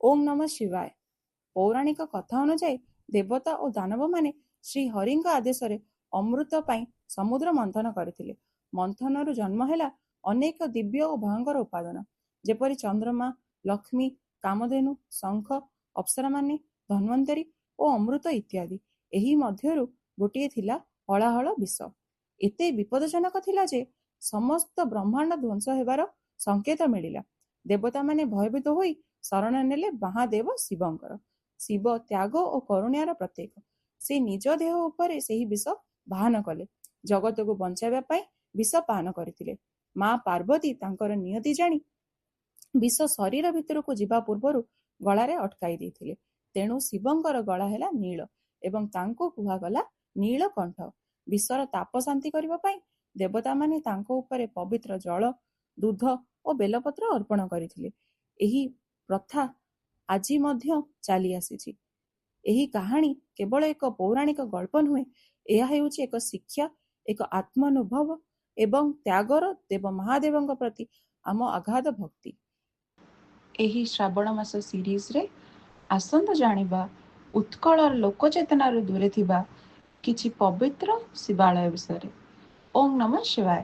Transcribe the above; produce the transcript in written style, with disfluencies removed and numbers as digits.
ଓଁ ନମଃ ଶିବାୟ। ପୌରାଣିକ କଥା ଅନୁଯାୟୀ ଦେବତା ଓ ଦାନବମାନେ ଶ୍ରୀହରିଙ୍କ ଆଦେଶରେ ଅମୃତ ପାଇଁ ସମୁଦ୍ର ମନ୍ଥନ କରିଥିଲେ। ମନ୍ଥନରୁ ଜନ୍ମ ହେଲା ଅନେକ ଦିବ୍ୟ ଓ ଭୟଙ୍କର ଉପାଦାନ, ଯେପରି ଚନ୍ଦ୍ରମା, ଲକ୍ଷ୍ମୀ, କାମଧେନୁ, ଶଙ୍ଖ, ଅପ୍ସରାମାନେ, ଧନ୍ୱନ୍ତରୀ ଓ ଅମୃତ ଇତ୍ୟାଦି। ଏହି ମଧ୍ୟରୁ ଗୋଟିଏ ଥିଲା ହଳାହଳ ବିଷ। ଏତେ ବିପଦଜନକ ଥିଲା ଯେ ସମସ୍ତ ବ୍ରହ୍ମାଣ୍ଡ ଧ୍ୱଂସ ହେବାର ସଂକେତ ମିଳିଲା। ଦେବତାମାନେ ଭୟଭୀତ ହୋଇ ଶରଣ ନେଲେ ମହାଦେବ ଶିବଙ୍କର। ଶିବ ତ୍ୟାଗ ଓ କରୁଣାର ପ୍ରତୀକ। ସେ ନିଜ ଦେହ ଉପରେ ସେହି ବିଷ ବାହନ କଲେ। ଜଗତକୁ ବଞ୍ଚାଇବା ପାଇଁ ବିଷ ପାନ କରିଥିଲେ। ମା ପାର୍ବତୀ ତାଙ୍କର ନିୟତି ଜାଣି ବିଷ ଶରୀର ଭିତରକୁ ଯିବା ପୂର୍ବରୁ ଗଳାରେ ଅଟକାଇ ଦେଇଥିଲେ। ତେଣୁ ଶିବଙ୍କର ଗଳା ହେଲା ନୀଳ ଏବଂ ତାଙ୍କୁ କୁହାଗଲା ନୀଳକଣ୍ଠ। ବିଷର ତାପ ଶାନ୍ତି କରିବା ପାଇଁ ଦେବତାମାନେ ତାଙ୍କ ଉପରେ ପବିତ୍ର ଜଳ, ଦୁଧ ଓ ବେଲପତ୍ର ଅର୍ପଣ କରିଥିଲେ। ଏହି ପ୍ରଥା ଆଜି ମଧ୍ୟ ଚାଲିଆସିଛି। ଏହି କାହାଣୀ କେବଳ ଏକ ପୌରାଣିକ ଗଳ୍ପ ନୁହେଁ, ଏହା ହେଉଛି ଏକ ଶିକ୍ଷା, ଏକ ଆତ୍ମାନୁଭବ ଏବଂ ତ୍ୟାଗର ଦେବ ମହାଦେବଙ୍କ ପ୍ରତି ଆମ ଅଗାଧ ଭକ୍ତି। ଏହି ଶ୍ରାବଣ ମାସ ସିରିଜରେ ଆସନ୍ତୁ ଜାଣିବା ଉତ୍କଳର ଲୋକଚେତନାରୁ ଦୂରେ ଥିବା କିଛି ପବିତ୍ର ଶିବାଳୟ ବିଷୟରେ। ଓଁ ନମଃ ଶିବାୟ।